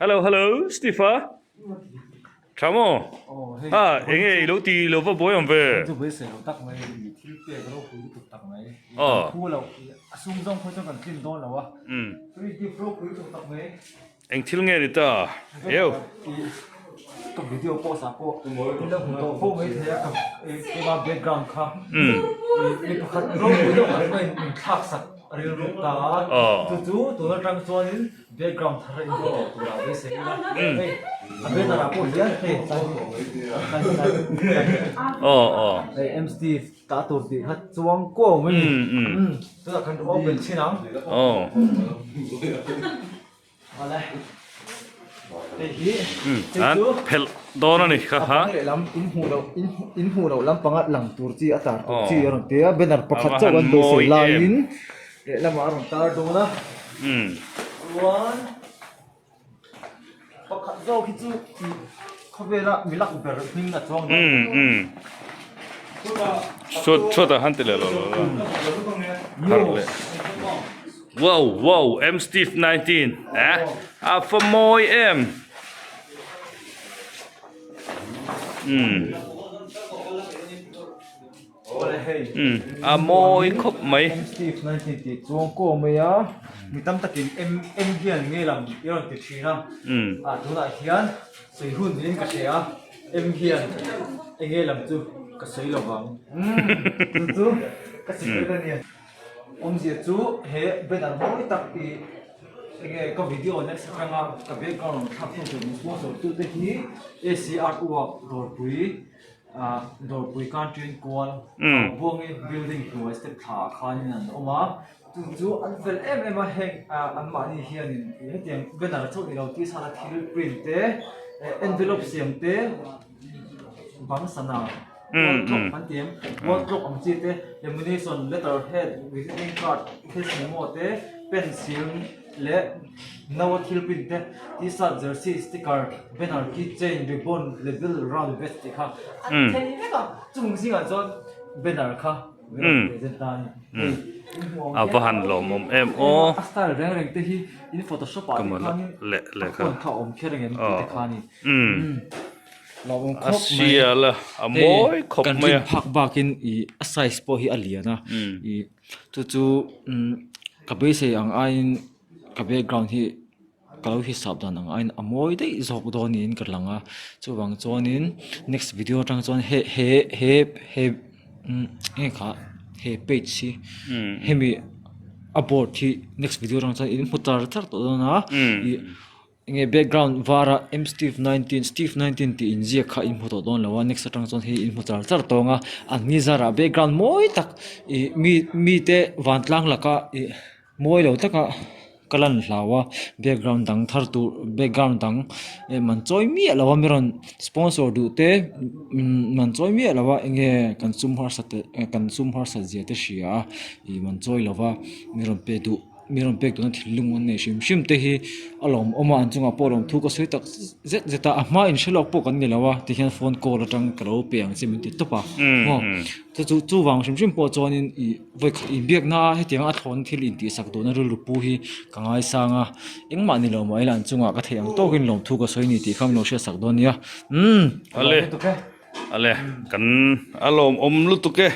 Hello hello Steve a tha maw a enge i lo ti lo va buai awm ve chu beisei lo tak mai mi thil pek ropui lutuk tak mai aw thu lo a sum zawng pawh chuan kan tlin dawn lo a free gift ropui lutuk tak mai eng thil nge ni ta eu ka video post ah pawh in lo hmu tawh fo mai thei a ka keima background kha mi pakhat ropui deuh khat pawhin min thlak sak rilru ta a chu chu tun atang chuanin Background thar a inbuat tawh turah beisei ila hei a banner ah pawh hian hei tlai tlai tlai hei M Steve tah tur tih kha chuang kuau mai a ni chutah khan open chhin ang awle hei hi hei chu phelh dawn a ni kha a pang lehlam in hmuh loh in hmuh loh lampanga lang tur chi a tar tur chi a rawn ti a banner pakhat chauh an beisei laiin. Lehlamah a rawn tar dawn a, chuan pakhat zawk hi chu khawvela mi lak ber hming a chuang dawn. Chhuat chhuat ah han ti leh lo lo lo harh leh wow wow M Steve 19 eh a fa mawi em. A mawi khawp mai. M Steve 19 tih chuang kaw mai a, mi tam takin M M hian nge lam i rawn ti thin a, ah tunah hian sawi hun niin ka hria a, M hian enge lam chu ka sawi lo vang. Chu chu ka secret a nia. Awmzia chu he banner mawi tak i enge ka video next atanga ka background rawn thlak tu tur min sponsor tute hi AC Artwork dawrpui. Dawrpui Country kual Buangi building hnuai step thla ah khanin an awm a, chu chu an fel em em a heng anmahni hianin hetiang banner chauh ni lo t-shirt a thil print te envelope siam te bang sana wall clock an ti em wall clock ang chi te lamination letter head visiting card face memo te pencil leh no a thil print te t-shirt jersey sticker banner key chain ribbon label round vest tih kha an thei vek a chung zingah chuan banner kha min rawn present ta a ni hei in hmuh ang A va han lawmawm em aw a style reng reng te hi in photoshop ah te khanin a phone kha a awm kher ang em tih te kha a ni lawmawm a khawp mai sial a a mawi khawp kan mai a rin phak bakin ih a size pawh hi a lian a ih Chu chu ka beisei ang aiin ka background hi ka lo hisap dan ang aiin a mawi daih zawk dawn niin ka lang a chuvang chuanin next video atang chuan he he he he eng nge kha he page hi hemi a board hi next video atang chuan in hmu char char tawh dawn a ih. Enge background vara M Steve 19 Steve 19 tih inziak kha in hmu tawh dawn lo a next atang chuan hei in hmu char char tawng a an ni zarah background mawi tak ih mi mite vantlang laka ih mawi lo taka ka lan hlau a background dang thar tur background dang eh man chawi miah lo a mi rawn sponsor duh te umm man chawi miah lo a enge kan sum harsat eh kan sum harsat zia te hria a ih man chawi lo va mi rawn pe duh. Mi rawn pek tuna thinlung an nei hrim hrim te hi a lawmawm a an chungah pawh lawmthu ka sawi tak zet zet a a hma in hre lawk pawh kan ni lo a tikhian phone call atang ka lo pe ang che min ti tawp a maw chu chu chuvang hrim hrim pawh chuanin ih vawikhat inbiakna a hetiang a thlawn thil intihsak duhna rilru pu hi ka ngaisang a engmah ni lo mah ila an chungah ka theih ang tawkin lawmthu ka sawi ni tih kha min lo hriatsak dawn nia umm Ale ale kan a lawmawm lutuk e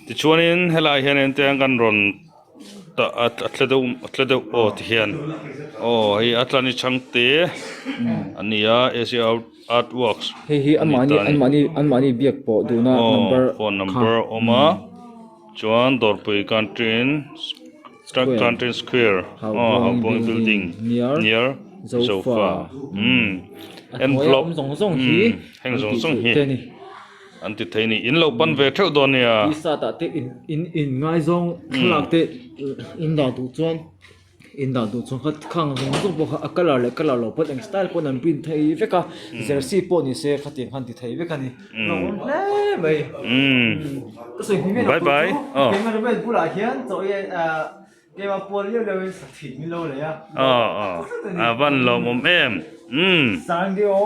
tichuanin helaiah hian engtiang kan rawn. Tah a tle deuh a tle deuh aw ti hian aw hei a tlani chhangte a ni a A C art works hei hi anmahni anmahni anmahni biak pawh duhna number aw phone number a awm a chuan dawrpui canteen canteen square aw Haubuang building near Zofa umm envelope umm heng zawng zawng hi. An ti thei ni. In lo pan ve theuh dawn nia. T-shirt ah te in in in ngaizawng thlalak te in dah duh chuan in dah duh chuan kha khang zawng zawng pawh kha a colour leh colour lo pawn eng style pawn an print thei vek a jersey pawh ni se khatiang khan ti thei vek a ni hlauhawm hle mai ka sawi hmi miah lo tur chu cameraman bulah hian chaw ei ah keimah pual liau liau in sathit min lo lei a a van lawmawm em Sangeo.